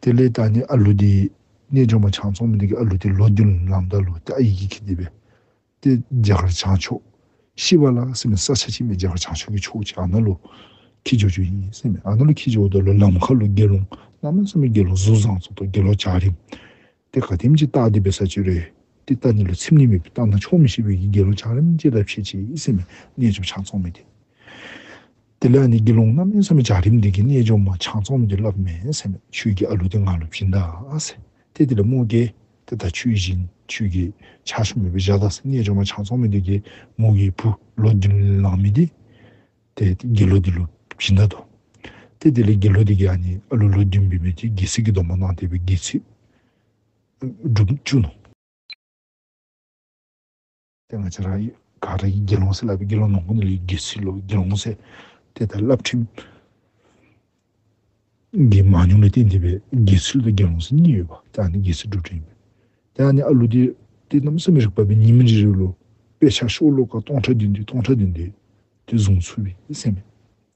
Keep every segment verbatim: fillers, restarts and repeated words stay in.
དེ་ལས་ད་ཨ་ནི་ཨ་ལུ་འདི་རྣལ་འབྱོར་མ་ཆང་བཙོང་མི་འདི་གི་ཨ་ལུ་འདི་ལོ་བདུན་ལངམ་ད་ལུ་ཏེ་ཨའི་གིས་འཁྱིད་དེ་སྦེ་ཏེ་རྒྱ་གར་བྱང་ཕྱོགས་ཤི་བ་ལ་ཟེར་མི་ས་ཆ་ཅིག་མས། རྒྱ་གར་བྱང་ཕྱོགས་ཀྱི་ཕྱོགས་ཅིག་ཨ་ནཱ་ལུ་འཁྱིད་འགྱོ་འགྱོཝ་ཨིན་ཟེར་མས། ཨ་ནཱ་ལུ་འཁྱིད་འགྱོཝ་ད་ལུ་ལམ་ཁ་ལུ་དགེ་སློང་གནམ་མེད་ས་མེད་དགེ་སློང་གཟུགས་བཟང་ཙོགས་དང་དགེ་སློང་འཇའ་རིསམོ་ཏེ་ག་དེམ་ཅིག་བལྟ་སྟེ་འབད་ས་ཅིག་རུང་ཏེ་བལྟ་ནི་ལུ་ཚིམ་ནི་མེད་པའི་བལྟ་ན་ཆོག་མི་ཤེས་པའི་གི་དགེ་སློང་འཇའ་རིསམོ་ཅིག་དང་ཕྱད་ཅི་ཟེར་མས། རྣལ་འབྱོར་མ་ཆང་བཙོང་མི་འདི། དེ་ལས་ཨ་ནི་དགེ་སློང་གནམ་མེད་ས་མེད་འཇའ་རིསམོ་འདི་གིས་རྣལ་འབྱོར་མ་ཆང་བཙོང་མི་འདི་སླབ་མས་ཟེར་མས། ཁྱོད་ཀྱི་ཨ་ལུ་འདི་ང་ལུ་བྱིན་ད་ཟེར། ཏེ་དེ་ལས་མོ་གིས་ཏེ་ད་ཁྱོད་བཞིན་ཁྱོད་ཀྱི་ཆ་ཤོ་མེད་པའི་བཞག་ད་ཟེར། རྣལ་འབྱོར་མ་ཆང་བཙོང་མི་འདི་གིས་མོ་གི་བུ་ལོ་བདུན་ལང་མི་འདི་ཏེ་དགེ་སློང་འདི་ལུ་བྱིན་ད་དོ། ཏེ་དེ་ལས་དགེ་སློང་འདི་གིས་ཨ་ནི་ཨ་ལུ་ལོ་བདུན་འབད་མི་འདི་དགེ་ཚུལ་གྱི་སྡོམ་པ་གནང་སྟེ་སྦེ་དགེ་ཚུལ་སྒྲུབ་བཅུག་ནུག། ཏེ་ང་བཅས་ར་ག་ར་གིས་དགེ་སློང་ཟེར་སླབ་པའི་དགེ་སློང་ནང་ཁོངས་ནང་ལས་དགེ་ཚུལ་ལོ་དགེ་སློང་ཟེར་ཏེ་ད་སླབ་ཁྲིམས་ཀྱི་མང་ཉུང་ལུ་བརྟེན་ཏེ་སྦེ་དགེ་ཚུལ་དང་དགེ་སློང་ཟེར་གཉིས་ཡོདཔ། ཏེ་ཨ་ནི་དགེ་ཚུལ་སྒྲུབ་ཁྲིམས་ཨིན་པས། ཏེ་ཨ་ནི་ཨ་ལུ་འདི་ཏེ་གནམ་མེད་ས་མེད་རིག་པ་སྦེ་ཉིནམ་རེ་རེ་ལུ་དཔེ་ཆ་ཤོ་ལོ་ཀ་སྟོང་ཕྲག་བདུན་བདུན་སྟོང་ཕྲག་བདུན་བདུན་ཏེ་བཟུང་ཚུགས་པས་ཟེར་མས།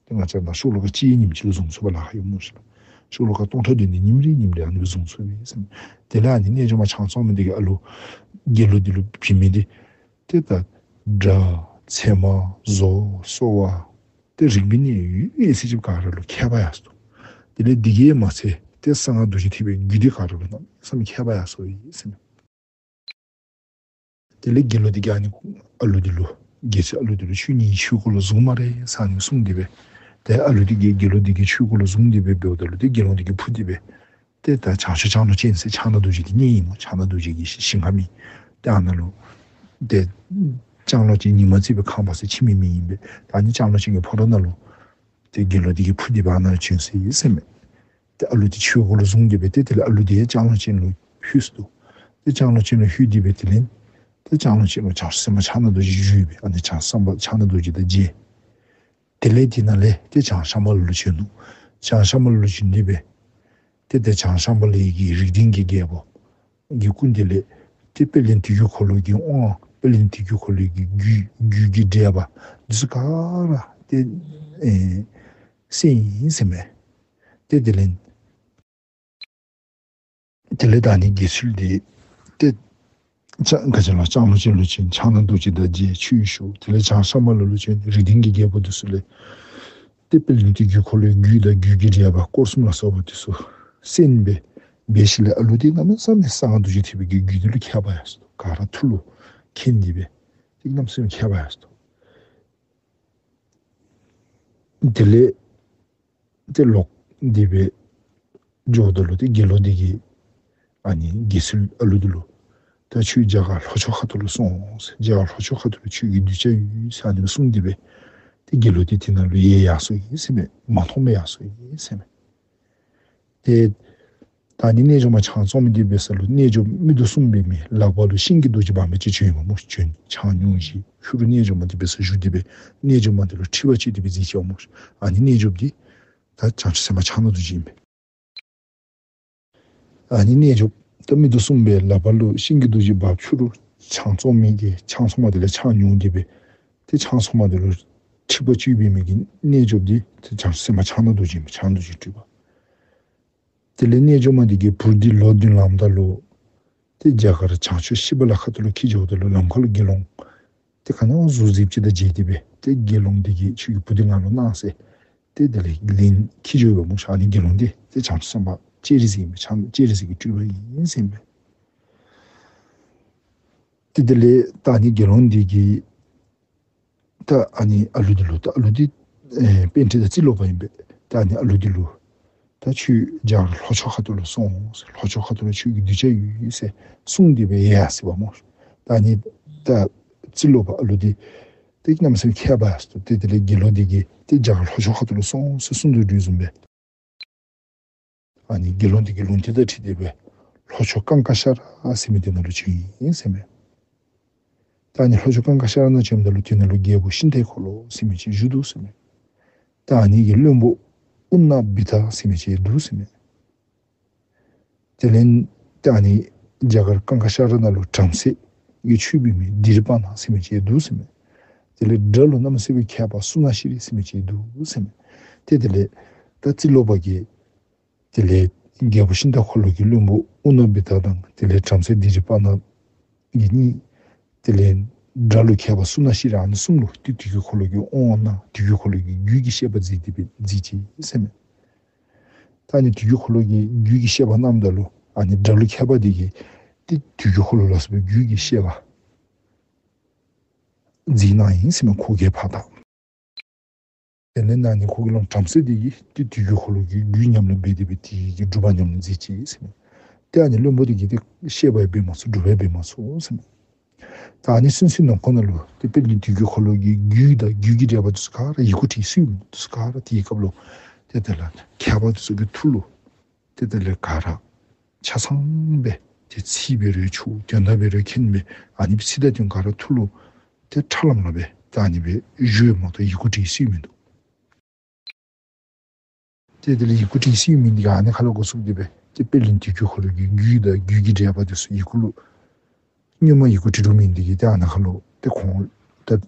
ཏེ་ང་བཅས་ནཱ་ཤོ་ལོ་ཀ་གཅིག་ཉིནམ་གཅིག་ལུ་བཟུང་ཚུགས་པར་ལཱ་ཁག་ཡོད་སྨོ་ཤིག་ལགས། ཤོ་ལོ་ཀ་སྟོང་ཕྲག་བདུན་འདི་ཉིནམ་རེ་ཉིནམ་རེ་ཨ་ནི་སྦེ་བཟུང་ཚུགས་པས་ཟེར་མས། དེ་ལས་ཨ་ནི་རྣལ་འབྱོར་མ་ཆང་བཙོང་མི་འདི་གིས་ཨ་ལུ་དགེ་སློང་འདི་ལུ་བྱིན་མི་འདི་ཏེ་ད་སྒྲ་ཚད་མ་བཟོ་གསོ་བ་ཏེ་རིག་པའི་གནས་ཡོད་ཡོད་ཚད་ཅིག་ག་ར་ལུ་མཁས་པ་ཡར་སོ། དེ་ལས་འདི་གིས་མ་ཚད་ཏེ་གསང་སྔགས་རྡོ་རྗེ་ཐེག་པའི་རྒྱུད་འདི་ག་ར་ལུ་གནམ་མེད་ས་མེད་མཁས་པ་ཡར་སོ་ཡི་ཟེར་མས། དེ་ལས་དགེ་སློང་འདི་གིས་ཨ་ནི་ཨ་ལུ་འདི་ལུ་དགེ་ཚུལ་ཨ་ལུ་འདི་ལུ་ཁྱོད་ངེའི་ཆོས་སྒོ་ལུ་བཟུང་སྨ་རེ་ཟེར་ཨ་ནི་གསུངས་ཏེ་སྦེ་ཏེ་ཨ་ལུ་འདི་གིས་དགེ་སློང་འདི་གི་ཆོས་སྒོ་ལུ་བཟུང་སྟེ་སྦེ་འབདཝ་ད་ལུ་ཏེ་དགེ་སློང་འདི་གིས་འཕུར་ཏེ་སྦེ་ཏེ་ད་བྱང་ཕྱོགས་ལྕང་ལོ་ཅན་ཟེར་ཕྱག་ན་རྡོ་རྗེ་གི་གནས་ཨིན་སྨོ། ཕྱག་ན་རྡོ་རྗེ་གི་ཞིང་ཁམས་ཨིན། ཏེ་ཨ་ནཱ་ལུ་ཏེ་ལྕང་ལོ་ཅན་ཉི་མ་བརྩེགས་པའི་ཁང་པ་ཟེར་ཕྱི་མའི་མིང་ཨིན་པས། ད་ཨ་ནི་ལྕང་ལོ་ཅན་གྱི་ཕོ་བྲང་ནང་ལུ་ཏེ་དགེ་སློང་འདི་གིས་འཕུར་ཏེ་སྦེ་ཨ་ནཱ་ལུ་བྱོན་སོ་ཡི་ཟེར་མས། ཏེ་ཨ་ལུ་འདི་ཆོས་སྒོ་ལུ་བཟུང་སྟེ་སྦེ་ཏེ་དེ་ལས་ཨ་ལུ་འདི་ཡང་ལྕང་ལོ་ཅན་ལུ་ལྷོད་སོ་ནུག། ཏེ་ལྕང་ལོ་ཅན་ལུ་ལྷོད་དེ་སྦེ་དེ་ལས་ཏེ་ལྕང་ལོ་ཅན་ལུ་བྱང་ཆུབ་སེམས་དཔའ་ཕྱག་ན་རྡོ་རྗེ་བཞུགས་སྦེ་ཨ་ནི་བྱང་སེམས་དཔའ་ཕྱག་ན་རྡོ་རྗེ་དང་མཇལ། དེ་ལས་དེ་ནང་ལས་ཏེ་བྱང་ཤམ་བྷ་ལ་ལུ་བྱོན་ནུག། བྱང་ཤམ་བྷ་ལ་ལུ་བྱོན་ཏེ་སྦེ་ཏེ་ཏེ་བྱང་ཤམ་བྷ་ལའི་གི་རིགས་ལྡན་གྱི་རྒྱལ་པོ་གི་སྐུ་མདུན་ལས་ཏེ་དཔལ་ལྡན་དུས་ཀྱི་འཁོར་ལོ་གི་དབང་དཔལ་ལྡན་དུས་ཀྱི་འཁོར་ལོ་གི་རྒྱུད་རྒྱུད་ཀྱི་འགྲེལ་པ་འདི་ཚུ་ག་ར་ཏེ་ཨེ་གསན་ཡི་ཟེར་མས། ཏེ་དེ་ལས་དེ་ལས་ད་ཨ་ནི་དགེ་ཚུལ་འདི་ཏེ་ལྕང་ག་ཅི་ལོ་ལྕང་ལོ་ཅན་ལུ་བྱོན། ཕྱག་ན་རྡོ་རྗེ་དང་མཇལ་ཆོས་ཞུ། དེ་ལས་བྱང་ཤམ་བྷ་ལ་ལུ་བྱོན། རིགས་ལྡན་གྱི་རྒྱལ་པོ་འདི་ཚུ་ལས་ཏེ་དཔལ་ལྡན་དུས་ཀྱི་འཁོར་ལོའི་རྒྱུད་དང་རྒྱུད་ཀྱི་འགྲེལ་པ་སྐོར་གསུམ་ལ་སོགས་པ་འདི་ཚུ་གསན་སྦེ་འབད་ཞིནམ་ལས་ཨ་ལུ་འདི་གནམ་མེད་ས་མེད་གསང་སྔགས་རྡོ་རྗེ་ཐེག་པའི་གི་རྒྱུད་འདི་ལུ་མཁས་པ་ཡར་སོ་ནུག། ག་ར་ཐུགས་ལུ་མཁྱེན་ཏེ་སྦེ་ཏེ་གནམ་མེད་ས་མེད་མཁས་པ་ཡར་སོ་ནུག། དེ་ལས་ཏེ་ལོག་སྟེ་སྦེ་འགྱོཝ་ད་ལུ་ཏེ་དགེ་སློང་འདི་གིས་ཨ་ནི་དགེ་ཚུལ་ཨ་ལུ་འདི་ལུ་ད་ཁྱོད་རྒྱ་གར་ལྷོ་ཕྱོགས་ཁ་ཐུག་ལུ་སོང་ཟེར། རྒྱ་གར་ལྷོ་ཕྱོགས་ཁ་ཐུག་ལུ་ཁྱོད་ཀྱི་གདུལ་བྱ་ཡོད་ཟེར་ཨ་ནི་གསུངས་ཏེ་སྦེ་ཏེ་དགེ་སློང་འདི་དེ་ནང་ལུ་ཡལ་ཡར་སོ་ཡི་ཟེར་མས། མ་མཐོངམ་སྦེ་ཡར་སོ་ཡི་ཟེར་མས། ཏེ་ད་ཨ་ནི་རྣལ་འབྱོར་མ་ཆང་བཙོང་མི་འདི་འབད་ས་ལུ་རྣལ་འབྱོར་མིག་ཏོ་གསུམ་འབད་མི་ལག་པ་ལུ་ཤིང་གི་རྡོ་རྗེ་འབག་མི་ཅིག་བྱོན་ཡོདཔ་སྨོ། བྱོན་ཆང་ཉོ་ཞིནམ་ཕྱི་རུ་རྣལ་འབྱོར་མ་འདི་འབད་ས་བཞུགས་ཏེ་སྦེ་རྣལ་འབྱོར་མ་འདི་ལུ་འཁྲིག་པ་བྱིན་ཏེ་སྦེ་གཟིགས་ཅི་སྨོ། ཨ་ནི་རྣལ་འབྱོར་འདི་ད་བྱང་ཆུབ་སེམས་དཔའ་ཕྱག་ན་རྡོ་རྗེ་ཨིན་པས། ཨ་ནི་རྣལ་འབྱོར་ད་མིག་ཏོ་གསུམ་སྦེ་ལག་པ་ལུ་ཤིང་གི་རྡོ་རྗེ་འབག་ཕྱི་རུ་ཆང་བཙོང་མི་གིས་ཆང་བཙོང་མ་འདི་ལས་ཆང་ཉོ་སྟེ་སྦེ་ཏེ་ཆང་བཙོང་མ་འདི་ལུ་འཁྲིག་པ་བྱིན་འབད་མི་གི་རྣལ་འབྱོར་འདི་ཏེ་བྱང་ཆུབ་སེམས་དཔའ་ཕྱག་ན་རྡོ་རྗེ་ཨིན་པས། ཕྱག་ན་རྡོ་རྗེ་སྤྲུལ་པ། དེ་ལས་རྣལ་འབྱོར་མ་འདི་གི་བུ་འདི་ལོ་བདུན་ལངམ་ད་ལུ་ཏེ་རྒྱ་གར་བྱང་ཕྱོགས་ཤི་བ་ལ་ཁ་ཐུག་ལུ་འཁྱིད་འགྱོཝ་ད་ལུ་ལམ་ཁ་ལུ་དགེ་སློང་ཏེ་ག་ནི་བ་གཟུགས་མཛེསཔ་ཅིག་དང་མཇལ་ཏེ་སྦེ་ཏེ་དགེ་སློང་འདི་གིས་ཁྱོད་ཀྱི་བུ་འདི་ང་ལུ་གནང་ཟེར། ཏེ་དེ་ལས་ལེན་འཁྱིད་འགྱོཝ་སྨོ་ཤིག། ཨ་ནི་དགེ་སློང་འདི་ཏེ་བྱང་ཆུབ་སེམས་དཔའ་སྤྱན་རས་གཟིགས་ཨིན་པས། བྱང་སྤྱན་རས་གཟིགས་ཀྱི་སྤྲུལ་པ་ཨིན་ཟེར་ཨིན་པས། ཏེ་དེ་ལས་ད་ཨ་ནི་དགེ་སློང་འདི་གིས་ད་ཨ་ནི་ཨ་ལུ་འདི་ལུ་ད་ཨ་ལུ་འདི་ཨེ་པཎྜི་ཏ་ཙི་ལུ་པ་ཨིན་པས། ད་ཨ་ནི་ཨ་ལུ་འདི་ལུ་ད་ཁྱོད་རྒྱ་གར་ལྷོ་ཕྱོགས་ཁ་ཐུག་ལུ་སོང་ཟེར། ལྷོ་ཕྱོགས་ཁ་ཐུག་ལུ་ཁྱོད་ཀྱི་གདུལ་བྱ་ཡོད་ཟེར་གསུངས་ཏེ་སྦེ་ཡལ་ཡར་སོ་ཡི་སྨོ། ད་ཨ་ནི་ད་ཙི་ལུ་པ་ཨ་ལུ་འདི་ཏེ་གནམ་མེད་ས་མེད་མཁས་པ་ཡར་སོ་ནུག། ཏེ་དེ་ལས་དགེ་སློང་འདི་གིས་ཏེ་རྒྱ་གར་ལྷོ་ཕྱོགས་ཁ་ཐུག་ལུ་སོང་ཟེར་གསུངས་དོ་དེ་བཟུམ་སྦེ་ཨ་ནི་དགེ་སློང་འདི་གིས་ལུང་བསྟན་དང་འཁྲིལ་ཏེ་སྦེ་ལྷོ་ཕྱོགས་ཀང་ཀ་ཤ་ར་ཟེར་མི་འདི་ནང་ལུ་བྱོན་ཡི་ཟེར་ཨིན་མས། ད་ཨ་ནི་ལྷོ་ཕྱོགས་ཀང་ཀ་ཤ་ར་ནང་བྱོནམ་ད་ལུ་དེ་ནང་ལུ་རྒྱལ་པོ་ཤིང་རྟའི་འཁོར་ལོ་ཟེར་མི་ཅིག་བཞུགས་འདུག་ཟེར་ཨིན་མས། ད་ཨ་ནི་གི་བློན་པོ་ཨུ་ན་བི་ཏ་ཟེར་མི་ཅིག་འདུག་ཟེར་ཨིན་མས། དེ་ལས་ད་ཨ་ནི་རྒྱ་གར་ཀང་ཀ་ཤ་ར་ནང་ལུ་བྲམ་ཟེ་གི་ཆོས་འབད་མི་དི་རི་པ་ན་ཟེར་མི་ཅིག་འདུག་ཟེར་ཨིན་མས། དེ་ལས་སྒྲ་ལུ་གནམ་མེད་ས་མེད་མཁས་པ་སུ་ན་ཤྲཱི་ཟེར་མི་ཅིག་འདུག་ཟེར་ཨིན་མས། ཏེ་དེ་ལས་ད་ཙི་ལུ་པ་གིས་དེ་ལས་ རྒྱལ་པོ་ཤིང་རྟ་འཁོར་ལོ་གི་བློན་པོ་ཨུ་ན་བི་ཏ་དང་དེ་ལས་བྲམ་ཟེ་དི་རི་པ་ན་གི་གཉིས། དེ་ལས་དགྲ་ལུ་མཁས་པ་སུ་ན་ཤི་ར་ཨ་ནི་གསུམ་ལུ་ཏེ་དུས་ཀྱི་འཁོར་ལོ་གི་དབང་གནང་དུས་ཀྱི་འཁོར་ལོ་གི་རྒྱུད་ཀྱི་བཤད་པ་མཛད་དེ་སྦེ་མཛད་ཅི་ཟེར་མས། ད་ཨ་ནི་དུས་ཀྱི་འཁོར་ལོ་གི་རྒྱུད་ཀྱི་བཤད་པ་གནངམ་ད་ལུ་ཨ་ནི་དགྲ་ལུ་མཁས་པ་འདི་གིས་ཏེ་དུས་ཀྱི་འཁོར་ལོ་ལ་སོགས་པའི་རྒྱུད་ཀྱི་བཤད་པ་མཛད་གནང་ཡི་ཟེར་མས། ཁོ་གིས་ཕར་ད། དེ་ལས་ཨ་ནི་ཁོ་གི་བློན་བྲམ་ཟེ་འདི་གིས་ཏེ་དུས་ཀྱི་འཁོར་ལོ་གི་རྒྱུད་ཉམས་ལེན་འབད་དེ་སྦེ་དེ་གི་སྒྲུབ་པ་ཉམས་ལེན་མཛད་ཅི་ཟེར་མས། ཏེ་ཨ་ནི་བློན་པོ་འདི་གིས་ཏེ་བཤད་པ་ཡང་འབད་མ་ཚུགས་སྒྲུབ་པ་ཡང་འབད་མ་ཚུགས་ཟེར་མས། ད་ཨ་ནི་སུན་སུན་ནང་ཁོ་ན་ལུ་ཏེ་དཔལ་ལྡན་དུས་ཀྱི་འཁོར་ལོ་གི་རྒྱུད་དང་རྒྱུད་ཀྱི་འགྲེལ་པ་འདི་ཚུ་ག་ར་ཡི་གུ་བྲིས་སོ་ཡི་མི་འདུག། ཚུ་ག་ར་དེའི་སྐབས་ལུ་ཏེ་དེ་ལས་མཁས་པ་འདི་ཚུ་གི་ཐུགས་ལུ་ཏེ་དེ་ལས་ག་ར་ཆ་ཚང་སྦེ་ཏེ་ཚིག་འབད་རུང་ཆོག། དོན་དག་འབད་རུང་མཁྱེན་སྦེ་ཨ་ནི་སྦེ་ཚིག་དང་དོན་ག་ར་ཐུགས་ལུ་ཏེ་ཁྲ་ལམ་ལམ་སྦེ་ཏེ་ཨ་ནི་སྦེ་བཞུགས་ཡོདཔ་མ་གཏོགས་ཡི་གུ་བྲིས་སོ་ཡི་མི་འདུག། ཏེ་དེ་ལས་ཡི་གུ་བྲིས་སོ་ཡི་མི་འདི་གིས་ཨ་ནི་ཁ་ལུ་འགོ་བཙུགས་ཏེ་སྦེ་ཏེ་དཔལ་ལྡན་དུས་ཀྱི་འཁོར་ལོ་གི་རྒྱུད་དང་རྒྱུད་ཀྱི་འགྲེལ་པ་འདི་ཚུ་ཡི་གུ་ལུ་སྔོན་མ་ཡི་གུ་བྲི་དོ་མི་འདི་གིས་ཏེ་ཨ་ནི་ཁ་ལུ་ཏེ་ཁོང་ད་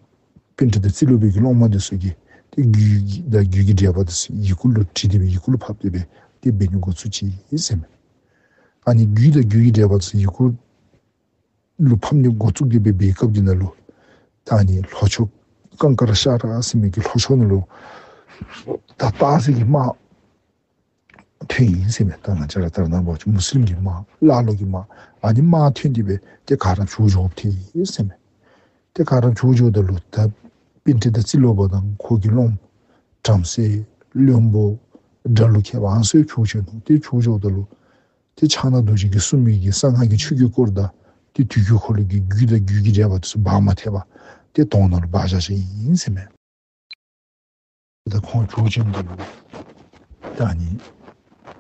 པཎྜི་ཏ་ཙི་ལུ་པའི་གི་སློབ་མ་འདི་ཚུ་གིས་ཏེ་རྒྱུད་དང་རྒྱུད་ཀྱི་འགྲེལ་པ་འདི་ཚུ་ཡི་གུ་ལུ་བྲིས་ཏེ་སྦེ་ཡི་གུ་ལུ་ཕབ་སྟེ་སྦེ་ཏེ་འབད་ནི་འགོ་བཙུགས་ཅི་ཟེར་མས། ཨ་ནི་རྒྱུད་དང་རྒྱུད་ཀྱི་འགྲེལ་པ་འདི་ཚུ་ཡི་གུ་ལུ་ཕབ་ནི་འགོ་བཙུགས་ཏེ་སྦེ་འབད་བའི་སྐབས་འདི་ནང་ལུ་ད་ཨ་ནི་ལྷོ་ཕྱོགས་ཀང་ཀ་ར་ཤ་ར་ཟེར་མི་གི་ལྷོ་ཕྱོགས་ནང་ལུ་ད་སྟག་གཟིག་གི་དམག་ཐོན་ཡི་ཟེར་མས། ད་ང་བཅས་ར་ད་རེས་ནངས་པ་ཅིག་མུས་ལིམ་གྱི་དམག་ཀླ་ཀློ་གི་དམག་ཨ་ནི་དམག་ཐོན་ཏེ་སྦེ་ཏེ་ག་ར་བྱོག་བྱོགཔ་ཐལ་ཡི་ཟེར་མས། ཏེ་ག་ར་བྱོག་བྱོགཔ་ད་ལུ་ད་པཎྜི་ཏ་ཙི་ལུ་པ་དང་ཁོ་གི་སློབ་མ་བྲམ་ཟེ་བློན་པོ་དགྲ་ལུ་མཁས་པ་ཨ་ནི་ཚུ་བྱོག་བྱོག་ནུག། ཏེ་བྱོག་བྱོགཔ་ད་ལུ་ཏེ་ཕྱག་ན་རྡོ་རྗེ་གིས་གསུངས་མི་གི་གསང་སྔགས་ཀྱི་ཆོས་ཀྱི་སྐོར་དང་ཏེ་དུས་ཀྱི་འཁོར་ལོ་གི་རྒྱུད་དང་རྒྱུད་ཀྱི་འགྲེལ་པ་འདི་ཚུ་སྦ་མ་ཐལ་བར་ཏེ་དོང་ནང་ལུ་སྦ་བཞག་བཞགཔ་ཨིན་ཟེར་མས། ད་ཁོང་བྱོག་བྱོགཔ་ད་ལུ་ད་ཨ་ནི་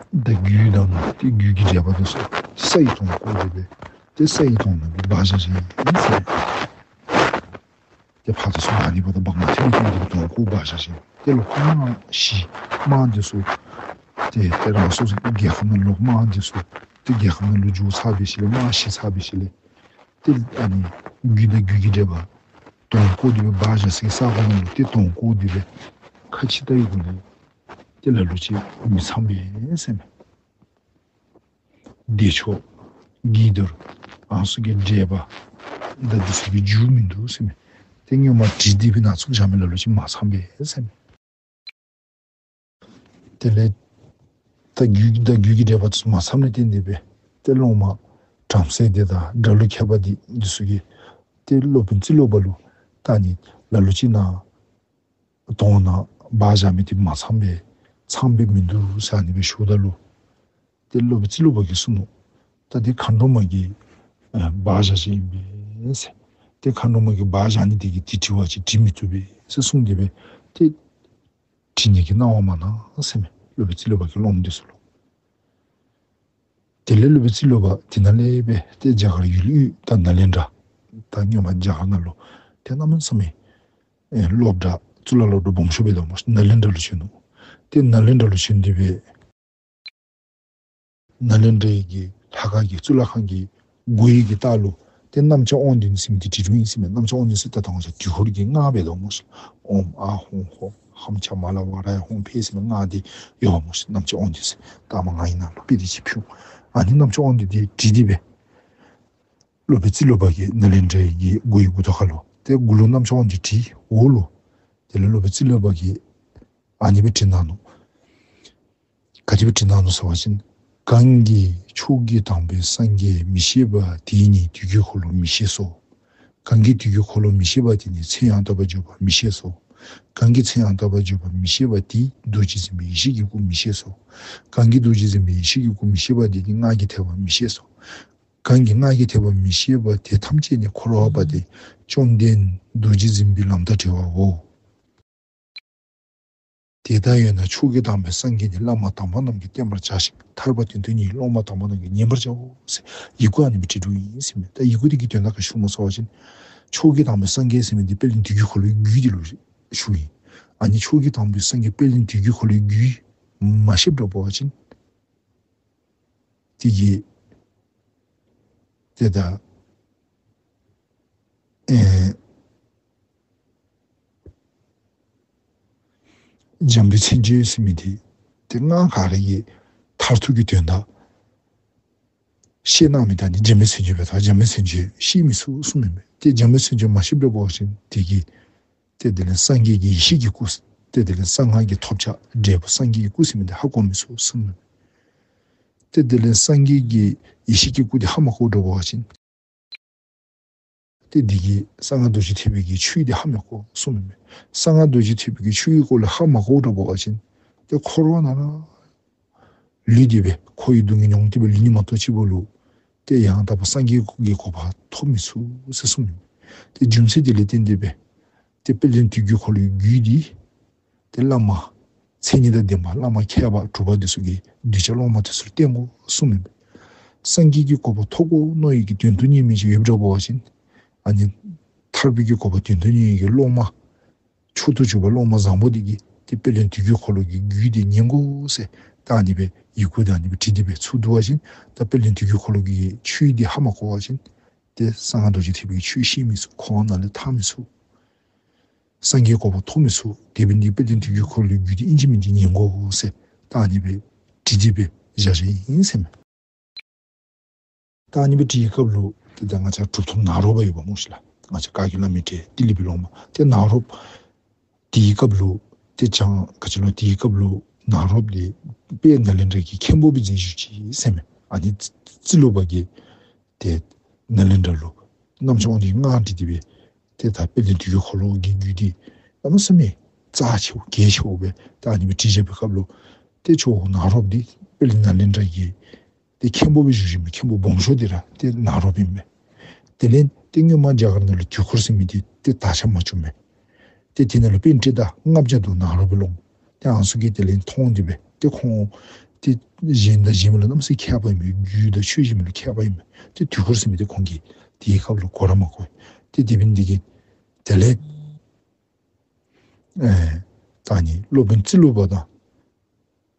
ད་རྒྱུད་དང་ཏེ་རྒྱུད་ཀྱི་འགྲེལ་པ་འདི་ཚུ་ས་ཡི་དོང་བརྐོས་ཏེ་སྦེ་ཏེ་ས་ཡི་དོང་ནང་ལུ་སྦ་བཞག་བཞགཔ་ཨིན་ཟེར་མས། ཏེ་ཕར་ཚུར་སོང་ཨ་ནི་འབདཝ་ད་སྦ་མ་ཐལ་བར་ཏེ་དོང་བརྐོས་སྦ་བཞག་བཞགཔ། ཏེ་ལོག་དམག་ཤི་དམག་འདི་ཚུ་ཏེ་ཏེ་རང་སོ་སོ་རྒྱལ་ཁབ་ནང་ལོག་དམག་འདི་ཚུ་ཏེ་རྒྱལ་ཁབ་ནང་ལུ་འགྱོ་ཚར་བའི་ཤུལ་ལས་དམག་ཤི་ཚར་བའི་ཤུལ་ལས་ཏེ་ཨ་ནི་རྒྱུད་དང་རྒྱུད་ཀྱི་འགྲེལ་པ་དོང་བརྐོས་ཏེ་སྦེ་སྦ་བཞག་སའི་ས་གོ་ནང་ལུ་ཏེ་དོང་བརྐོས་ཏེ་སྦེ་ཁ་ཕྱེ་བལྟ་བའི་སྒང་ལས་ཏེ་ལ་ལུ་ཅིག་མི་ཚངམ་སྦེ་ཟེར་མས། བདེ་མཆོག་དགྱེས་རྡོར་ཨ་ནི་ཚུ་གི་འགྲེལ་པ་དང་འདི་ཚུ་གི་མཇུག་མིན་འདུག་ཟེར་མས། ཏེ་སྔོན་མ་བྲིས་ཏེ་སྦེ་ནང་བཙུགས་བཞག་མི་ལ་ལུ་ཅིག་མ་ཚངམ་སྦེ་ཟེར་མས། དེ་ལས་ད་རྒྱུད་ད་རྒྱུད་ཀྱི་འགྲེལ་པ་འདི་ཚུ་མ་ཚངམ་ལས་བརྟེན་ཏེ་སྦེ་ཏེ་སློབ་མ་བྲམ་ཟེ་འདི་དང་དགྲ་ལུ་མཁས་པ་འདི་འདི་ཚུ་གིས་ཏེ་སློབ་དཔོན་ཙི་ལུ་པ་ལུ་ད་ཨ་ནི་ལ་ལུ་ཅིག་ནཱ་དོང་ནང་སྦ་བཞག་མི་འདི་མ་ཚངམ་སྦེ་ཚངམ་སྦེ་མིན་འདུག་ཟེར་ཨ་ནི་སྦེ་ཞུཝ་ད་ལུ་ཏེ་སློབ་དཔོན་ཙི་ལུ་པ་གིས་གསུངས་ནུག། ད་འདི་མཁའ་འགྲོ་མ་གིས་ཨ་སྦ་བཞག་བཞགཔ་ཨིན་པས་ཟེར། ཏེ་མཁའ་འགྲོ་མ་གིས་སྦ་བཞག་ནི་འདི་གིས་འདི་བྲི་བ་ཅིན་འབྲི་མི་བཏུབ་པས་ཟེར་གསུངས་ཏེ་སྦེ་ཏེ་བྲི་ནི་གི་གནང་བ་མ་གནང་ཟེར་མས། སློབ་དཔོན་ཙི་ལུ་པ་གིས་སློབ་མ་འདི་ཚུ་ལུ། དེ་ལས་སློབ་དཔོན་ཙི་ལུ་པ་དེ་ནང་ལས་སྦེ་ཏེ་རྒྱ་གར་ཡུལ་དབུས་ད་ནཱ་ལེནྡྲ་ད་སྔོན་མ་རྒྱ་གར་ནང་ལུ་ཏེ་གནམ་མེད་ས་མེད་ཨེ་སློབ་གྲྭ་གཙུག་ལག་སློབ་གྲྭ་སྦོམ་ཤོས་སྦེ་ད་སྨོ་ནཱ་ལེནྡྲ་ལུ་བྱོན་ནུག། ཏེ་ནཱ་ལེནྡྲ་ལུ་བྱོན་ཏེ་སྦེ་ནཱ་ལེནྡྲའི་གི་ལྷ་ཁང་གི་གཙུག་ལག་ཁང་གི་སྒོའི་གི་ལྟག་ལུ་ཏེ་གནམ་ལྕགས་དབང་ལྡན་ཟེར་མི་འདི་བྲིས་དོ་ཨིན་ཟེར་མས། གནམ་ལྕགས་དབང་ལྡན་ཟེར་ད་ད་ང་བཅས་དུས་འཁོར་གྱི་སྔགས་སྦེ་ད་སྨོ་ཤིག། ཨོཾ་ཨཱཿ་ཧཱུྃ་ཧོཿ་ཧཾ་ཙྪ་མ་ལ་ཝཱ་ར་ཡ་ཧཱུྃ་ཕཊ་ཟེར་མི་སྔགས་འདི་ཡོདཔ་སྨོ་ཤིག། གནམ་ལྕགས་དབང་ལྡན་ཟེར་ད་མ་ང་ཨིན་ན་ལོ་པི་དེ་ཅིག་ཕུལ། ཨ་ནི་གནམ་ལྕགས་དབང་ལྡན་འདི་བྲིས་ཏེ་སྦེ་སློབ་དཔོན་ཙི་ལུ་པ་གིས་ནཱ་ལེནྡྲའི་གི་སྒོའི་མགུ་ཏོ་ཁ་ལུ་ཏེ་མགུ་ལུ་གནམ་ལྕགས་དབང་ལྡན་བྲིས། འོག་ལུ་དེ་ལས་སློབ་དཔོན་ཙི་ལུ་པ་གིས་ཨ་ནི་སྦེ་བྲིས་གནང་ནུག། ག་དེ་སྦེ་བྲིས་གནང་ནུག་ཟེར་བ་ཅིན། གང་གིས་ཕྱོགས་ཀྱི་དང་པོའི་སངས་རྒྱས་མི་ཤེས་པ་དེས་ནི་དུས་ཀྱི་འཁོར་ལོ་མི་ཤེས་སོ། གང་གིས་དུས་ཀྱི་འཁོར་ལོ་མི་ཤེས་པ་དེས་ནི་མཚན་ཡང་དག་པར་བརྗོད་པ་མི་ཤེས་སོ། གང་གིས་མཚན་ཡང་དག་པར་བརྗོད་པ་མི་ཤེས་པ་དེས་རྡོ་རྗེ་འཛིན་པའི་ཡེ་ཤེས་ཀྱི་སྐུ་མི་ཤེས་སོ། གང་གིས་རྡོ་རྗེ་འཛིན་པའི་ཡེ་ཤེས་ཀྱི་སྐུ་མི་ཤེས་པ་དེས་ནི་སྔགས་ཀྱི་ཐེག་པ་མི་ཤེས་སོ། གང་གིས་སྔགས་ཀྱི་ཐེག་པ་མི་ཤེས་པ་དེ་ཐམས་ཅད་ནི་འཁོར་བ་པ་སྟེ་བཅོམ་ལྡན་རྡོ་རྗེ་འཛིན་པའི་ལམ་དང་བྲལ་བའོ། དེ་ལྟར་ཡོད་ན་ཕྱོགས་ཀྱི་དང་པོའི་སངས་རྒྱས་ནི་བླ་མ་དམ་པ་རྣམས་ཀྱིས་བསྟེན་པར་བྱ་ཞིང་ཐར་པ་དོན་དུ་ནི་སློབ་མ་དམ་པ་རྣམས་ཀྱིས་ཉན་པར་བྱའོ་ཟེར་ཡི་གུ་ཨ་ནི་སྦེ་བྲིས་དོ་ཨིན་ཟེར་མས། ད་ཡི་གུ་འདི་གི་དོན་དག་ག་ཞུཝ་སྨོ་ཟེར་བ་ཅིན་ཕྱོགས་ཀྱི་དང་པོའི་སངས་རྒྱས་ཟེར་མི་འདི་དཔལ་ལྡན་དུས་ཀྱི་འཁོར་ལོའི་རྒྱུད་འདི་ལུ་ཞུཝ་ཨིན། ཨ་ནི་ཕྱོགས་ཀྱི་དང་པོའི་སངས་རྒྱས་དཔལ་ལྡན་དུས་ཀྱི་འཁོར་ལོའི་རྒྱུད་མ་ཤེསཔ་འདྲཝ་འབད་བ་ཅིན་དེ་གིས་ཏེ་ད་ཨེ་འཇམ་དཔལ་མཚན་བརྗོད་ཟེར་མི་འདི་ཏེ་སྔགས་ག་ར་གི་ཐ་ མཐར་ཐུག་གི་དོན་དག་ཤེས་གནང་མི་ད་ནི་འཇམ་དཔལ་མཚན་བརྗོད་འབད་ད་འཇམ་དཔལ་མཚན་བརྗོད་ཤེས་མི་ཚུགས་གསུངམ་ཨིན་པས། ཏེ་འཇམ་དཔལ་མཚན་བརྗོད་མ་ཤེསཔ་འབད་བ་ཅིན་དེ་གིས་ཏེ་དེ་ལས་སངས་རྒྱས་ཀྱི་ཡེ་ཤེས་ཀྱི་སྐུ་ཏེ་དེ་ལས་གསང་སྔགས་ཀྱི་ཐོབ་བྱ་འབྲས་བུ་སངས་རྒྱས་ཀྱི་སྐུ་ཟེར་མི་དེ་ཧ་གོ་མི་ཚུགས་གསུངམ་ཨིན་པས། ཏེ་དེ་ལས་སངས་རྒྱས་ཀྱི་ཡེ་ཤེས་ཀྱི་སྐུ་དེ་ཧ་མ་གོཝ་འདྲ་བ་ཅིན་ཏེ་དེ་གིས་གསང་སྔགས་རྡོ་རྗེ་ཐེག་པའི་གི་ཆོས་དེ་ཧ་མི་གོ་གསུངམ་ཨིན་པས། གསང་སྔགས་རྡོ་རྗེ་ཐེག་པའི་གི་ཆོས་ཀྱི་སྐོར་ལས་ཧ་མ་གོཝ་འདྲ་བ་ཅིན་ཏེ་འཁོར་བ་ནང་ན་ལུས་ཏེ་སྦེ་འཁོར་བའི་སྡུག་བསྔལ་མྱོང་སྟེ་སྦེ་ལུས་ནི་མ་གཏོགས་ཅིག་འབདཝ་ལུ་ཏེ་ཡང་དག་པ་སངས་རྒྱས་ཀྱི་གོ་འཕང་ཐོབ་མི་ཚུགས་ཟེར་གསུངམ་ཨིན་པས། ཏེ་རྒྱུ་མཚན་དེ་ལས་བརྟེན་ཏེ་སྦེ་ཏེ་དཔལ་ལྡན་དུས་ཀྱི་འཁོར་ལོའི་རྒྱུད་འདི་ཏེ་བླ་མ་མཚན་ཉིད་དང་ལྡན་པ་བླ་མ་མཁས་པ་གྲུབ་པ་དེ་ཚུ་གིས་གདུལ་བྱ་སློབ་མ་དེ་ཚུ་ལུ་བསྟན་དགོ་གསུངམ་ཨིན་པས། སངས་རྒྱས་ཀྱི་གོ་འཕང་ཐོབ་དགོ་མནོ་བའི་གི་དོན་དུ་གཉེར་མི་ཅིག་ཡོདཔ་འདྲ་བ་ཅིན་ཨ་ནི་ཐར་པའི་གི་གོ་འཕང་དོན་དུ་གཉེར་བའི་གི་སློབ་མ་མཆོག་ཏུ་གྱུར་པ་སློབ་མ་བཟང་པོ་དེ་གིས་ཏེ་དཔལ་ལྡན་དུས་ཀྱི་འཁོར་ལོ་གི་རྒྱུད་དེ་ཉན་དགོ་ཟེར་ད་ཨ་ནི་སྦེ་ཡི་གུ་དེ་ཨ་ནི་སྦེ་བྲིས་ཏེ་སྦེ་ཚུར་བསྡུ་བ་ཅིན་ད་དཔལ་ལྡན་དུས་ཀྱི་འཁོར་ལོ་གི་ཆོས་དེ་ཧ་མ་གོ་བ་ཅིན་ཏེ་གསང་སྔགས་རྡོ་རྗེ་ཐེག་པའི་ཆོས་ཤེས་མི་ཚུགས། འཁོར་བ་ནང་ལས་ཐར་མི་ཚུགས། སངས་རྒྱས་གོ་འཕང་ཐོབ་མི་ཚུགས། དེ་འབད་ནི་དེ་གིས་དཔལ་ལྡན་དུས་ཀྱི་འཁོར་ལོའི་རྒྱུད་དེ་ཨིན་ཅི་མིན་ཅི་ཉན་དགོ་ཟེར་ད་ཨ་ནི་སྦེ་བྲིས་ཏེ་སྦེ་བཞག་བཞགཔ་ཨིན་ཟེར་མས། ད་ཨ་ནི་སྦེ་བྲིས་པའི་སྐབས་ལུ་ཏེ་ད་ང་བཅས་གྲུབ་ཐོབ་ནཱ་རོ་པ་ཡོདཔ་སྨོ་ཤིག་ལགས། ང་བཅས་བཀའ་བརྒྱུད་བླ་མའི་གྲས་ཏི་ལི་པའི་སློབ་མ་ཏེ་ནཱ་རོ་པ་དེའི་སྐབས་ལུ་ཏེ་བྱང་ག་ཅི་ལོ་དེའི་སྐབས་ལུ་ནཱ་རོ་པ་དེ་དཔལ་ནཱ་ལེནྡྲ་གི་མཁན་པོ་སྦེ་མཛད་བཞུགས་ཅི་ཟེར་མས། ཨ་ནི་ཙི་ཙི་ལུ་པ་གིས་ཏེ་ནཱ་ལེནྡྲ་ལུ་རྣམ་ཅོ་དབང་འདུས་ཀྱི་སྔགས་བྲིས་ཏེ་སྦེ་ཏེ་ད་དཔལ་ལྡན་དུས་ཀྱི་འཁོར་ལོ་གི་རྒྱུད་འདི་གནམ་མེད་ས་མེད་རྩ་ཆེཝ་གལ་ཆེཝ་སྦེ་ད་ཨ་ནི་སྦེ་བྲིས་བཞག་པའི་སྐབས་ལུ་ཏེ་ཇོ་བོ་ནཱ་རོ་པ་འདི་དཔལ་ནཱ་ལེནྡྲ་གི་ཏེ་མཁན་པོ་སྦེ་བཞུགས་བཞུགསཔ་མས། མཁན་པོ་སྦོམ་ཤོས་འདི་ར་ཏེ་ནཱ་རོ་པ་ཨིན་མས། དེ་ལས་ཏེ་སྔོན་མ་རྒྱ་གར་ནང་ལུ་དུས་འཁོར་ཟེར་མི་འདི་ཏེ་དར་ཁྱབ་མ་བྱུང་མས། ཏེ་དེ་ནང་ལུ་པཎྜི་ཏ་ལྔ་བརྒྱ་དང་ནཱ་རོ་པའི་སློབ་མ་ཏེ་ཨ་ནི་ཚུ་གིས་དེ་ལས་མཐོང་སྟེ་སྦེ་ཏེ་ཁོང་ཏེ་གཞན་དང་གཞན་མ་ལུ་གནམ་མེད་ས་མེད་མཁས་པ་ཨིན་མས། རྒྱུད་དང་ཆོས་གཞན་མ་ལུ་མཁས་པ་ཨིན་མས། ཏེ་དུས་འཁོར་ཟེར་མི་འདི་ཁོང་གིས་དེའི་སྐབས་ལུ་གོ་ར་མ་གོ། ཏེ་དེ་འབད་ནི་དེ་གིས་དེ་ལས་ཨེ་ད་ཨ་ནི་སློབ་དཔོན་ཙི་ལུ་པ་དང་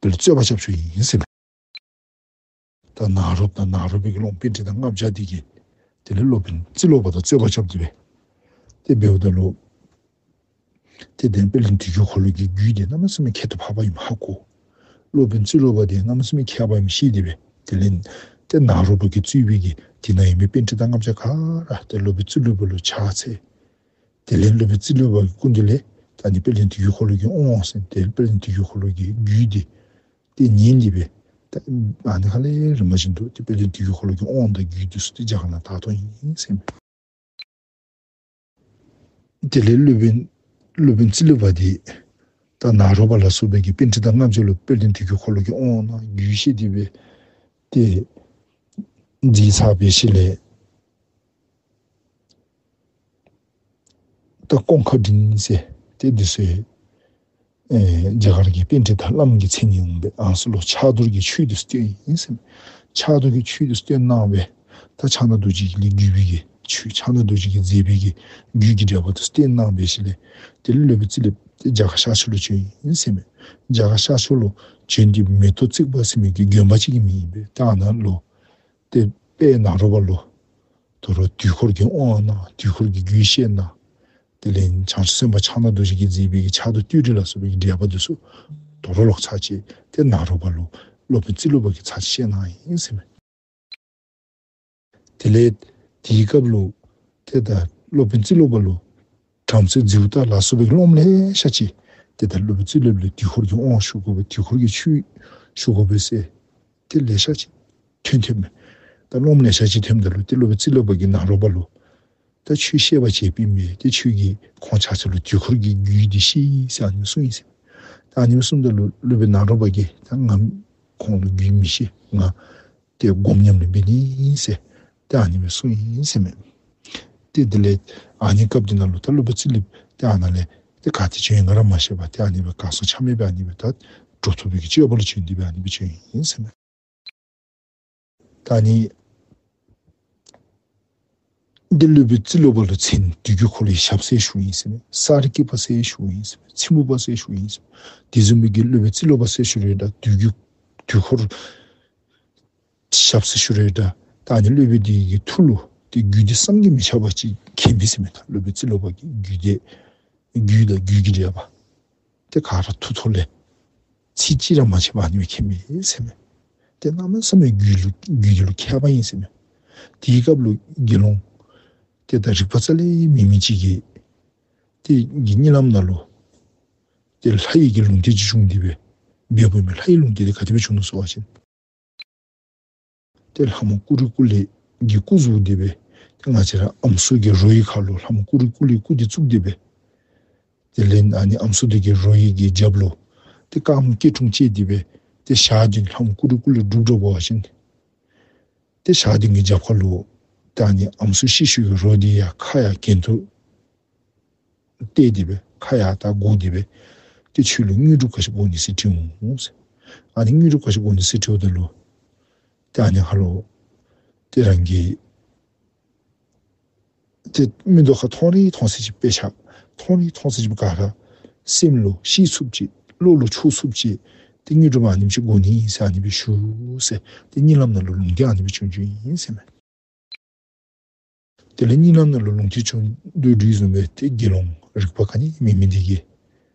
དེ་ལུ་རྩོད་པ་རྐྱབ་བཅུག་ཡི་ཟེར་མས། ད་ནཱ་རོ་པ་དང་ནཱ་རོ་པའི་གི་སློབ་མ་པཎྜི་ཏ་ལྔ་བརྒྱ་དེ་གིས་དེ་ལས་སློབ་དཔོན་ཙི་ལུ་པ་དང་རྩོད་པ་རྐྱབ་སྟེ་སྦེ་ཏེ་འབདཝ་ད་ལུ་ཏེ་དེ་དཔལ་ལྡན་དུས་ཀྱི་འཁོར་ལོ་གི་རྒྱུད་དེ་གནམ་མེད་ས་མེད་ཁྱད་དུ་འཕགས་པ་ཨིནམ་ཧ་གོ། སློབ་དཔོན་ཙི་ལུ་པ་དེ་གནམ་མེད་ས་མེད་མཁས་པ་ཨིནམ་ཤེས་ཏེ་སྦེ་དེ་ལས་ཏེ་ནཱ་རོ་པ་གིས་གཙོས་པའི་གི་དེ་ནང་ཡོད་མི་པཎྜི་ཏ་ལྔ་བརྒྱ་ག་ར་ཏེ་སློབ་དཔོན་ཙི་ལུ་པ་ལུ་ཕྱག་འཚལ། དེ་ལས་སློབ་དཔོན་ཙི་ལུ་པ་གི་སྐུ་མདུན་ལས་ད་ཨ་ནི་དཔལ་ལྡན་དུས་ཀྱི་འཁོར་ལོ་གི་དབང་ཟེར་ཏེ་དཔལ་ལྡན་དུས་ཀྱི་འཁོར་ལོ་གི་རྒྱུད་དེ་ཏེ་ཉན་ཏེ་སྦེ་ད་ཨ་ནི་ཁ་ལས་རིམ་པ་བཞིན་དུ་ཏེ་དཔལ་ལྡན་དུས་ཀྱི་འཁོར་ལོ་གི་དབང་དང་རྒྱུད་དེ་ཚུ་ཏེ་རྒྱ་གར་ནང་དར་ཐོན་ཡི་ཟེར་མས། དེ་ལས་སློབ་དཔོན་སློབ་དཔོན་ཙི་ལུ་པ་དེ་ད་ནཱ་རོ་པ་ལ་སོགས་པའི་གི་པཎྜི་ཏ་ལྔ་བརྒྱ་ལུ་དཔལ་ལྡན་དུས་ཀྱི་འཁོར་ལོ་གི་དབང་དང་རྒྱུད་བཤད་དེ་སྦེ་ཏེ་མཛད་ཚར་བའི་ཤུལ་ལས་ད་ཀོང་ཁ་འབྲིང་ཟེར་ཏེ་འདི་ཚུ་ཨེ་རྒྱ་གར་གྱི་པཎྜི་ཏ་བླམ་གི་མཚན་ཉིད་འོང་སྦེ་ཨ་ནི་ཚུ་ལུ་ཕྱག་རྡོར་གྱི་ཆོས་འདི་ཚུ་སྟོན་ཡི་ཟེར་མས། ཕྱག་རྡོར་གྱི་ཆོས་འདི་ཚུ་སྟོན་གནང་སྦེ་ད་ཕྱག་ན་རྡོ་རྗེ་ལས་བརྒྱུད་པའི་གི་ཆོས་ཕྱག་ན་རྡོ་རྗེ་གིས་མཛད་པའི་གི་རྒྱུད་ཀྱི་འགྲེལ་པ་འདི་ཚུ་སྟོན་གནང་བའི་ཤུལ་ལས་དེ་ལས་སློབ་དཔོན་ཙི་ལུ་པ་དེ་རྒྱ་གར་ཤར་ཕྱོགས་ལུ་བྱོན་ཡི་ཟེར་མས། རྒྱ་གར་ཤར་ཕྱོགས་ལུ་བྱོན་ཏེ་མེ་ཏོག་བརྩེགས་པ་ཟེར་མི་གི་དགོན་པ་ཅིག་གི་མིང་ཨིན་པས། ད་ཨ་ནཱ་ལུ་ཏེ་དཔལ་ནཱ་རོ་པ་ལུ་དོ་རུང་དུས་འཁོར་གྱི་དབང་གནང་། དུས་འཁོར་གྱི་རྒྱུད་བཤད་གནང་། དེ་ལས་བྱང་ཆུབ་སེམས་དཔའ་ཕྱག་ན་རྡོ་རྗེ་གིས་མཛད་པའི་གི་ཕྱག་རྡོར་བཏུས་གྲོལ་ལ་སོགས་པའི་གི་འགྲེལ་པ་འདི་ཚུ་དོ་རུང་ལོག་ཚར་གཅིག་ཏེ་ནཱ་རོ་པ་ལུ་སློབ་དཔོན་ཙི་ལུ་པ་གིས་ཚར་གཅིག་བཤད་གནང་ཡི་ཟེར་མས། དེ་ལས་དེའི་སྐབས་ལུ་ཏེ་ད་སློབ་དཔོན་ཙི་ལུ་པ་ལུ་བྲམ་ཟེ་ཛེའུ་ཏ་ལ་སོགས་པའི་སློབ་མ་ལེ་ཤ་ཅིག་ཏེ་ད་སློབ་དཔོན་ཙི་ལུ་པ་ལུ་དུས་འཁོར་གྱི་དབང་ཞུ་དགོ་པས། དུས་འཁོར་གྱི་ཆོས་ཞུ་དགོ་པས་ཟེར་ཏེ་ལེ་ཤ་ཅིག་ཐོན་ཐོནམ་མས། ད་སློབ་མ་ལེ་ཤ་ཅིག་ཐོནམ་ད་ལུ་ཏེ་སློབ་དཔོན་ཙི་ལུ་པ་གིས་ནཱ་རོ་པ་ལུ་ད་ཁྱོད་བཤད་པ་བྱེད་པའི་མི་ཏེ་ཁྱོད་ཀྱིས་ཁོང་ཆ་ཁྱབ་ལུ་དུས་འཁོར་གྱི་རྒྱུད་འདི་བཤད་ཟེར་ཨ་ནི་གསུངས་ཡི་ཟེར། ད་ཨ་ནི་གསུངམ་ད་ལུ་སློབ་དཔོན་ནཱ་རོ་པ་གིས་ད་ང་ཁོང་ལུ་རྒྱུད་མི་བཤད། ང་ཏེ་སྒོམ་ཉམས་ལེན་འབད་ནི་ཟེར་ཏེ་ཨ་ནི་སྦེ་གསུངས་ཡི་ཟེར་མས། ཏེ་དེ་ལས་ཨ་ནི་སྐབས་དེ་ནང་ལུ་ད་སློབ་དཔོན་ཙི་ལུ་པ་ཏེ་ཨ་ནཱ་ལས་ཏེ་ག་ཏེ་བྱོན་ཡི་ག་ར་མ་ཤེས་པར་ཏེ་ཨ་ནི་སྦེ་ག་སོང་ཆ་མེད་པར་ཨ་ནི་སྦེ་ད་གྲུབ་ཐོབ་པའི་གི་སྤྱོད་པ་ལུ་བྱོན་ཏེ་སྦེ་ཨ་ནི་སྦེ་བྱོན་ཡི་ཟེར་མས། ད་ཨ་ནི་འདི་སློབ་དཔོན་ཙི་ལུ་པ་ལུ་མཚན་དུས་ཀྱི་འཁོར་ལོའི་ཞབས་ཟེར་ཞུཝ་ཨིན་ཟེར་མས། སཱ་རི་ཀི་པ་ཟེར་ཞུཝ་ཨིན་ཟེར་མས། ཚེམ་བུ་པ་ཟེར་ཞུཝ་ཨིན་ཟེར་མས། དེ་བཟུམ་མའི་གི་སློབ་དཔོན་ཙི་ལུ་པ་ཟེར་ཞུ་རུང་འདྲ། དུས་ཀྱི་དུས་འཁོར་ཞབས་ཟེར་ཞུ་རུང་འདྲ། ད་ཨ་ནི་སློབ་དཔོན་འདི་གི་ཐུགས་ལུ་ཏེ་རྒྱུད་སྡེ་བསམ་གྱིས་མི་ཁྱབ་པ་ཅིག་མཁྱེན་པས་ཟེར་མས། ད་སློབ་དཔོན་ཙི་ལུ་པ་གིས་རྒྱུད་སྡེ་རྒྱུད་དང་རྒྱུད་ཀྱི་འགྲེལ་པ་ཏེ་ག་ར་ཐུགས་ཐོག་ལས་ཚིག་གཅིག་ར་མ་ཆད་པར་ཨ་ནི་སྦེ་མཁྱེན་པས་ཟེར་མས། ཏེ་གནམ་མེད་ས་མེད་རྒྱུད་ལུ་རྒྱུད་དེ་ལུ་མཁས་པ་ཨིན་ཟེར་མས། དེའི་སྐབས་ལུ་དགེ་སློང་ཏེ་ད་རིག་པ་རྩ་ལས་མེད་མི་ཅིག་གིས་ཏེ་གི་གཉིད་ལམ་ནང་ལུ་ཏེ་ལྷ་ཡི་གི་ལུང་བསྟན་ཅིག་བྱུང་སྟེ་སྦེ་འབདཝ་ཨིན་མས། ལྷ་ཡི་ལུང་བསྟན་དེ་ག་དེ་སྦེ་བྱུང་ནུག་ཟེར་བ་ཅིན་ཏེ་ལྷ་མོ་ཀུ་རུ་ཀུ་ལེ་གི་སྐུ་བཟོ་སྟེ་སྦེ་ཏེ་ང་བཅས་ར་ཨམ་སྲུ་གི་རོ་ཡི་ཁ་ལུ་ལྷ་མོ་ཀུ་རུ་ཀུ་ལེ་སྐུ་དེ་བཙུགས་ཏེ་སྦེ་དེ་ལས་ཨ་ནི་ཨམ་སྲུ་དེ་གི་རོ་ཡི་གི་རྒྱབ་ལུ་ཏེ་དཀརམོ་སྐྱིལ་ཀྲུང་བཅས་ཏེ་སྦེ་ཏེ་ཞག་བདུན་ལྷ་མོ་ཀུ་རུ་ཀུ་ལེ་སྒྲུབ་འགྱོ་བ་ཅིན་ཏེ་ཞག་བདུན་གྱི་རྒྱབ་ཁ་ལུ་ཏེ་ཨ་ནི་ཨམ་སྲུ་ཤི་ཤིཝ་གི་རོ་དེ་ཡང་ཁ་ཡང་གྱེན་དུ་བལྟ་སྟེ་སྦེ་ཁ་ཡར་ད་སྒུར་ཏེ་སྦེ་ཏེ་ཁྱོད་ལུ་དངོས་གྲུབ་ག་ཅི་དགོ་ནི་ཟེར་དྲིཝ་མས་ཟེར། ཨ་ནི་དངོས་གྲུབ་ག་ཅི་དགོ་ནི་ཟེར་དྲིཝ་ད་ལུ་ཏེ་ཨ་ནི་ཁ་ལུ་ཏེ་རང་གིས་ཏེ་མིག་ཏོ་ཁར་མཐོང་རིགས་མཐོང་ཚད་ཅིག་དཔེ་ཆ་མཐོང་རིགས་མཐོང་ཚད་ཅིག་ག་ར་སེམས་ལུ་ཤེས་ཚུགསཔ་ཅིག་བློ་ལུ་འཇུག་ཚུགསཔ་ཅིག་ཏེ་དངོས་གྲུབ་ཨ་ནེམ་ཅིག་དགོ་ནི་ཨིན་ཟེར་ཨ་ནི་སྦེ་ཞུ་ཟེར། ཏེ་གཉིད་ལམ་ནང་ལུ་ལུང་བསྟན་ཨ་ནི་སྦེ་བྱུང་བྱུངམ་ཨིན་ཟེར་མས། དེ་ལས་གཉིད་ལམ་ནང་ལུ་ལུང་བསྟན་བྱུང་དོ་དེ་བཟུམ་སྦེ་ཏེ་དགེ་སློང་རིག་པ་ག་ནི་མེད་མི་དེ་གིས་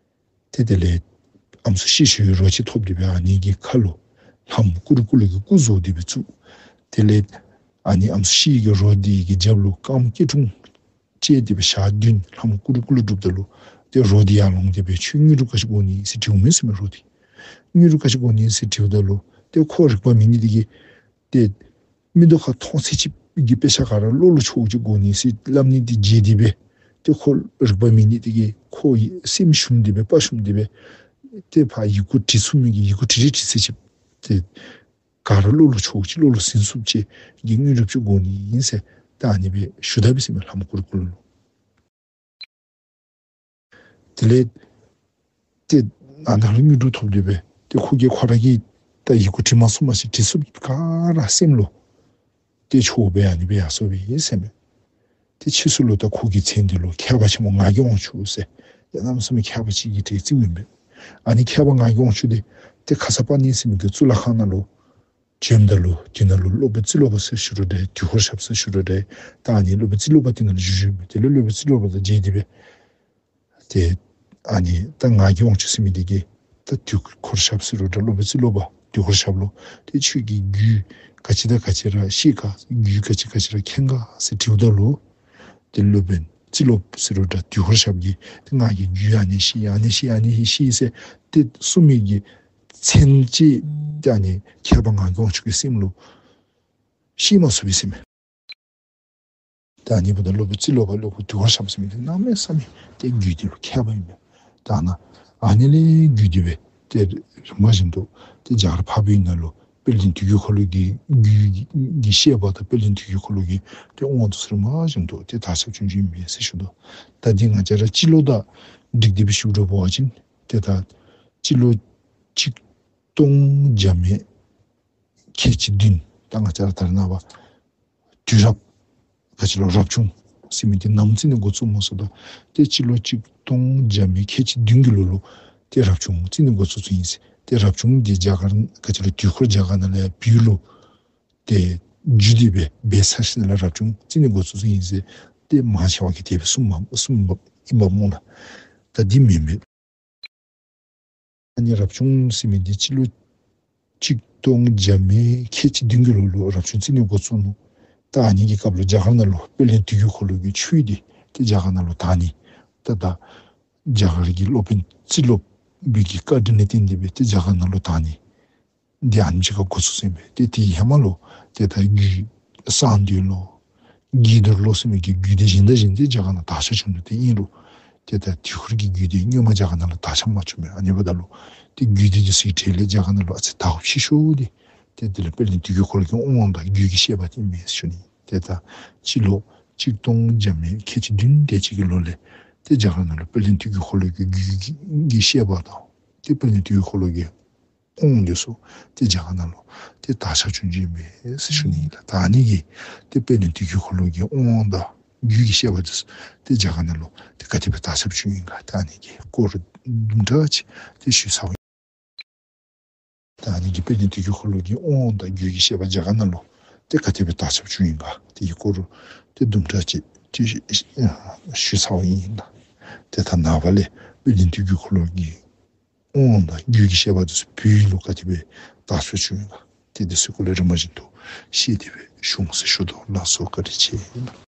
ཏེ་དེ་ལས་ཨམ་སྲུ་ཤི་ཤིཝ་གི་རོ་ཅིག་ཐོབ་སྟེ་སྦེ་ཨ་ནི་གི་ཁ་ལུ་ལྷ་མོ་ཀུ་རུ་ཀུ་ལེ་གི་སྐུ་བཟོ་སྟེ་སྦེ་བཙུགས། དེ་ལས་ཨ་ནི་ཨམ་སྲུ་ཤི་ཡི་གི་རོ་དེ་གི་རྒྱབ་ལུ་དཀརམོ་སྐྱིལ་ཀྲུང་བཅས་ཏེ་སྦེ་ཞག་བདུན་ལྷ་མོ་ཀུ་རུ་ཀུ་ལེ་སྒྲུབ་ད་ལུ་ཏེ་རོ་དེ་ཡར་ལོང་སྟེ་སྦེ་ཁྱོད་དངོས་གྲུབ་ག་ཅི་དགོ་ནི་ཟེར་དྲིཝ་མས་ཟེར་མས། རོ་དེ་དངོས་གྲུབ་ག་ཅི་དགོ་ནི་ཟེར་དྲིཝ་ད་ལུ་ཏེ་ཁོ་རིག་པ་མེད་ནི་དེ་གིས་ཏེ་མིག་ཏོ་ཁར་མཐོང་ཚད་ཅིག་གི་དཔེ་ཆ་ག་ར་བློ་ལུ་འཇུག་ཅིག་དགོ་ནི་ཟེར་སླབ་ནི་དེ་བརྗེད་དེ་སྦེ་ཏེ་ཁོ་རིག་པ་མེད་ནི་དེ་གིས་ཁོ་སེམས་ཞུམ་སྟེ་སྦེ་དཔའ་ཞུམ་སྟེ་སྦེ་ཏེ་ཕར་ཡི་གུ་བྲི་ཚུགས་མི་གི་ཡི་གུ་བྲི་རིགས་བྲི་ཚད་ཅིག་ཏེ་ག་ར་བློ་ལུ་འཇུག་ཅིག་བློ་ལུ་ཟིན་ཚུགསཔ་ཅིག་གི་དངོས་གྲུབ་ཅིག་དགོ་ནི་ཨིན་ཟེར་ད་ཨ་ནི་སྦེ་ཞུ་ད་པས་ཟེར་མས་ལྷ་མོ་ཀུ་རུ་ཀུ་ལེ་ལུ། དེ་ལས་ཏེ་ཨ་ནཱ་ལུ་དངོས་གྲུབ་ཐོབ་སྟེ་སྦེ་ཏེ་ཁོ་གིས་ཁོ་ར་གིས་ད་ཡི་གུ་བྲི་མ་ཚུགས་མ་ཚུགས་བྲི་ཚུགསཔ་ག་ར་སེམས་ལུ་ཏེ་ཆོས་སྦེ་ཨ་ནི་སྦེ་ཡར་སོ་བས་ཟེར་མས། ཏེ་ཕྱིས་སུ་ལུ་ད་ཁོ་གི་མཚན་དེ་ལུ་མཁས་པ་ཆེན་མོ་ངག་གི་དབང་ཕྱུག་ཟེར་ཏེ་གནམ་མེད་ས་མེད་མཁས་པ་ཅིག་གི་གྲས་བརྩིཝ་ཨིན་པས། ཨ་ནི་མཁས་པ་ངག་གི་དབང་ཕྱུག་དེ་ཏེ་ཁ་སར་པ་ཎི་ཟེར་མི་གི་གཙུག་ལག་ཁང་ནང་ལུ་བྱོནམ་ད་ལུ་དེ་ནང་ལུ་སློབ་དཔོན་ཙི་ལུ་པ་ཟེར་ཞུ་རུང་འདྲ་དུས་འཁོར་ཞབས་ཟེར་ཞུ་རུང་འདྲ་ད་ཨ་ནི་སློབ་དཔོན་ཙི་ལུ་པ་དེ་ནང་ལུ་བཞུགས་བཞུགསཔ་མས། དེ་ལས་སློབ་དཔོན་ཙི་ལུ་པ་དང་མཇལ་ཏེ་སྦེ་ཏེ་ཨ་ནི་ད་ངག་གི་དབང་ཕྱུག་ཟེར་མི་དེ་གིས་ད་དུས་འཁོར་ཞབས་ཟེར་རུང་འདྲ་སློབ་དཔོན་ཙི་ལུ་པ་དུས་འཁོར་ཞབས་ལུ་ཏེ་ཁྱོད་ཀྱིས་རྒྱུད་ག་ཅི་དང་ག་ཅི་ར་ཤེས་ག་རྒྱུད་ག་ཅི་ག་ཅི་ར་མཁྱེན་ག་ཟེར་དྲིཝ་ད་ལུ་ཏེ་སློབ་དཔོན་ཙི་ལུ་པ་ཟེར་རུང་འདྲ་དུས་འཁོར་ཞབས་ཀྱིས་ཏེ་ང་གིས་རྒྱུད་ཨ་ནི་ཤེས་ཨ་ནི་ཤེས་ཨ་ནི་ཤེས་ཟེར་ཏེ་གསུངས་མི་གི་མཚན་ཅིག་ཏེ་ཨ་ནི་མཁས་པ་ངག་གི་དབང་ཕྱུག་གི་སེམས་ལུ་ཤེས་མ་ཚུགས་པས་ཟེར་མས། ད་ཨ་ནི་འབདཝ་ད་སློབ་དཔོན་ཙི་ལུ་པ་སློབ་དཔོན་དུས་འཁོར་ཞབས་ཟེར་མི་འདི་གནམ་མེད་ས་མེད་ཏེ་རྒྱུད་སྡེ་ལུ་མཁས་པ་ཨིན་པས། ད་ཨ་ནཱ་ཨ་ནི་ལས་བརྒྱུད་དེ་སྦེ་ཏེ་རིམ་པ་བཞིན་དུ་ཏེ་རྒྱ་གར་འཕགས་པའི་ཡུལ་ནང་ལུ་དཔལ་ལྡན་དུས་ཀྱི་འཁོར་ལོ་གི་རྒྱུད་ཀྱི་བཤད་པ་དང་དཔལ་ལྡན་དུས་ཀྱི་འཁོར་ལོ་གི་ཏེ་དབང་དུ་སོང་རིམ་པ་བཞིན་དུ་ཏེ་དར་ཁྱབ་བྱུང་བྱུངམ་ཨིན་པས་ཟེར་ཞུ་དོ། ད་འདི་ང་བཅས་ར་སྤྱི་ལོ་དང་བསྒྲིགས་ཏེ་སྦེ་ཞུ་དགོ་པ་ཅིན་ཏེ་ད་སྤྱི་ལོ་གཅིག་སྟོང་བརྒྱ་མེད་ཁལ་གཅིག་བདུན་ད་ང་བཅས་ར་ད་རེས་ནངས་པ་དུས་རབས་ག་ཅི་ལོ་རབ་བྱུང་ཟེར་མི་འདི་ནམ་བརྩི་ནི་འགོ་བཙུགས་སྨོ་ཟེརཝ་ད་ཏེ་སྤྱི་ལོ་གཅིག་སྟོང་བརྒྱ་མེད་ཁལ་གཅིག་བདུན་གྱི་ལོ་ལུ་ཏེ་རབ་བྱུང་བརྩི་ནི་འགོ་བཙུགས་བཙུགསཔ་ཨིན་ཟེར། ཏེ་རབ་བྱུང་འདི་རྒྱ་གར་ག་ཅི་ལོ་དུས་འཁོར་རྒྱ་གར་ནང་ལས་བོད་ལུ་ཏེ་བསྒྱུར་ཏེ་སྦེ་འབད་ཚར་ཞིནམ་ལས་རབ་བྱུང་བརྩི་ནི་འགོ་བཙུགས་བཙུགསཔ་ཨིན་ཟེར་ཏེ་མང་ཆེ་བ་གིས་དེ་སྦེ་གསུངམ་གསུངམ་ཨིན་པ་སྨོ་ལགས། ད་འདི་མེན་མས། ཨ་ནི་རབ་བྱུང་ཟེར་མི་འདི་སྤྱི་ལོ་གཅིག་སྟོང་བརྒྱ་མེད་ཁལ་གཅིག་བདུན་གྱི་ལོ་ལུ་རབ་བྱུང་བརྩི་ནི་འགོ་བཙུགས་ནུག། ད་ཨ་ནི་གི་སྐབས་ལུ་རྒྱ་གར་ནང་ལུ་དཔལ་ལྡན་དུས་ཀྱི་འཁོར་ལོ་གི་ཆོས་འདི་ཏེ་རྒྱ་གར་ནང་ལུ་དར་ནི། ད་ད་རྒྱ་གར་གྱི་སློབ་དཔོན་ཙི་ལུ་པའི་གི་བཀའ་དྲིན་ལས་བརྟེན་ཏེ་སྦེ་ཏེ་རྒྱ་གར་ནང་ལུ་དར་ནི་འདི་ཨ་ནེམ་ཅིག་ཁར་འགོ་བཙུགས་ཟེར་མས། ཏེ་དེའི་ཧེ་མ་ལུ་ཏེ་ད་རྒྱུད་གསང་འདུས་ལོ་དགྱེས་རྡོར་ལོ་ཟེར་མི་གི་རྒྱུད་སྡེ་གཞན་དང་གཞན་ཏེ་རྒྱ་གར་ནང་དར་ཁྱབ་བྱུང་ནུག། ཏེ་ཨིན་རུང་ཏེ་ད་དུས་འཁོར་གྱི་རྒྱུད་སྡེ་སྔོན་མ་རྒྱ་གར་ནང་ལུ་དར་ཁྱབ་མ་བྱུང་མས། ཨ་ནི་འབདཝ་ད་ལུ་ཏེ་རྒྱུད་སྡེ་འདི་ཚུ་གི་གྲས་ལས་རྒྱ་གར་ནང་ལུ་ཨ་ཙི་དར་ཁྱབ་ཆེ་ཤོས་འདི་ཏེ་དེ་ལས་དཔལ་ལྡན་དུས་ཀྱི་འཁོར་ལོ་གི་དབང་དང་རྒྱུད་ཀྱི་བཤད་པ་འདི་ཨིན་མས་ཟེར་ཞུ་ནི། ཏེ་ད་སྤྱི་ལོ་གཅིག་སྟོང་བརྒྱ་མེད་ཁལ་གཅིག་བདུན་དེ་ཅིག་གི་ལོ་ལས་ཏེ་རྒྱ་གར་ནང་ལུ་དཔལ་ལྡན་དུས་ཀྱི་འཁོར་ལོ་གི་རྒྱུད་ཀྱི་བཤད་པ་དང་ཏེ་དཔལ་ལྡན་དུས་ཀྱི་འཁོར་ལོ་གི་དབང་འདི་ཚུ་ཏེ་རྒྱ་གར་ནང་ལུ་ཏེ་དར་ཁྱབ་བྱུང་བྱུངམ་ཨིན་པས་ཟེར་ཞུ་ནི་ཨིན་ལགས། ད་ཨ་ནི་གི་ཏེ་དཔལ་ལྡན་དུས་ཀྱི་འཁོར་ལོ་གི་དབང་དང་རྒྱུད་ཀྱི་བཤད་པ་འདི་ཚུ་ཏེ་རྒྱ་གར་ནང་ལུ་ཏེ་ག་དེ་སྦེ་དར་ཁྱབ་བྱུང་ཡི་ག་ད་ཨ་ནི་གི་སྐོར་དུམ་གྲ་ཅིག་ཏེ་ཞུ་ཚརཝ་ཨིན། ད་ཨ་ནི་གི་དཔལ་ལྡན་དུས་ཀྱི་འཁོར་ལོ་གི་དབང་དང་རྒྱུད་ཀྱི་བཤད་པ་རྒྱ་གར་ནང་ལུ་ཏེ་ག་དེ་སྦེ་དར་ཁྱབ་བྱུང་ཡི་ག་དེ་གི་སྐོར་ཏེ་དུམ་གྲ་ཅིག་ཏེ་ཞུ་ཚརཝ་ཨིན་ལགས། ཏེ་ད་ནངས་པ་ལས་དཔལ་ལྡན་དུས་ཀྱི་འཁོར་ལོ་གི་དབང་དང་རྒྱུད་ཀྱི་བཤད་པ་འདི་ཚུ་བོད་ཡུལ་ལུ་ག་དེ་སྦེ་དར་ཁྱབ་བྱུང་ཡི་ག་ ཏེ་དེ་ཚུ་སྐོར་ལས་རིམ་པ་བཞིན་དུ་བཤད་དེ་སྦེ་ཞུ་འོང་ཟེར་ཞུ་དོ། ལགས་སོ། བཀའ་དྲིན་ཆེ།